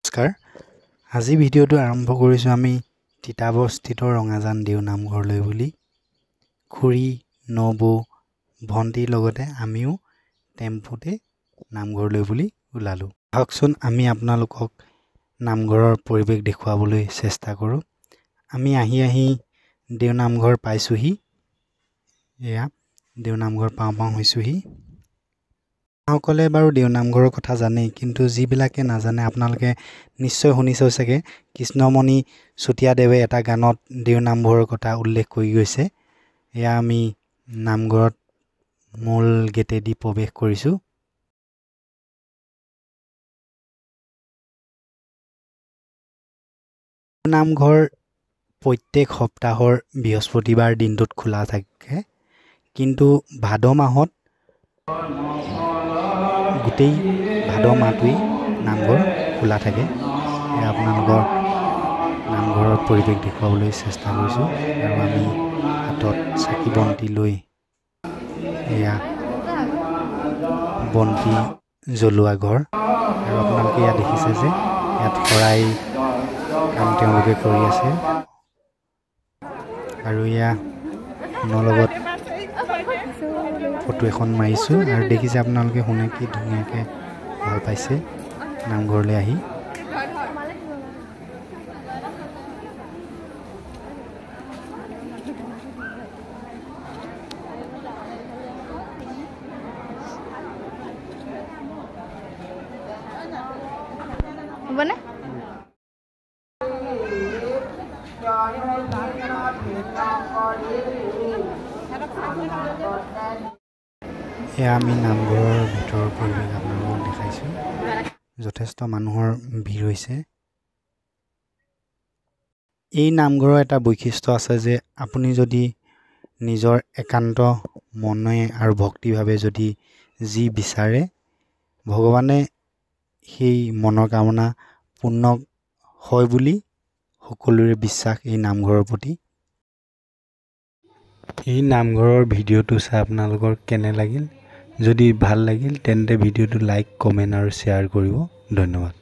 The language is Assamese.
নমস্কাৰ, আজি ভিডিঅ'টো আৰম্ভ কৰিছোঁ আমি তিতাবৰস্থিত ৰঙাজান দেও নামঘৰলৈ বুলি। খুৰী, নবৌ, ভণ্টিৰ লগতে আমিও টেম্পুতে নামঘৰলৈ বুলি ওলালোঁ। আহকচোন আমি আপোনালোকক নামঘৰৰ পৰিৱেশ দেখুৱাবলৈ চেষ্টা কৰোঁ। আমি আহি আহি দেও নামঘৰ পাইছোঁহি। এয়া দেও নামঘৰ পাওঁ পাওঁ হৈছোঁহি। সকলে বাৰু দেও নামঘৰৰ কথা জানেই, কিন্তু যিবিলাকে নাজানে আপোনালোকে নিশ্চয় শুনিছে চাগে, কৃষ্ণমণি চুতীয়াদেৱে এটা গানত দেও নামঘৰৰ কথা উল্লেখ কৰি গৈছে। এয়া আমি নামঘৰত মূল গেটেদি প্ৰৱেশ কৰিছোঁ। নামঘৰ প্ৰত্যেক সপ্তাহৰ বৃহস্পতিবাৰ দিনটোত খোলা থাকে, কিন্তু ভাদ মাহত গোটেই ভাদ মাহটোৱেই নামঘৰ খোলা থাকে। এয়া আপোনালোকৰ নামঘৰৰ পৰিৱেশ দেখুৱাবলৈ চেষ্টা কৰিছোঁ। আৰু আমি হাতত চাকি বন্তি লৈ এয়া বন্তি জ্বলোৱা ঘৰ। আৰু আপোনালোকে ইয়াত দেখিছে যে ইয়াত শৰাই কাম তেওঁলোকে কৰি আছে। আৰু এয়া সোণৰ লগত ফটো এখন মাৰিছোঁ। আৰু দেখিছে আপোনালোকে সোণে কি ধুনীয়াকৈ ভাল পাইছে নামঘৰলৈ আহি। হ'বনে? এয়া আমি নামঘৰৰ ভিতৰৰ পৰিৱেশ আপোনালোকক দেখাইছোঁ। যথেষ্ট মানুহৰ ভিৰ হৈছে। এই নামঘৰৰ এটা বৈশিষ্ট্য আছে যে আপুনি যদি নিজৰ একান্ত মনে আৰু ভক্তিভাৱে যদি যি বিচাৰে, ভগৱানে সেই মনৰ কামনা পূৰ্ণ হয় বুলি সকলোৰে বিশ্বাস এই নামঘৰৰ প্ৰতি। এই নামঘৰৰ ভিডিঅ'টো চাই আপোনালোকৰ কেনে লাগিল? যদি ভাল লাগিল তেন্তে ভিডিঅ'টো লাইক, কমেণ্ট আৰু শ্বেয়াৰ কৰিব। ধন্যবাদ।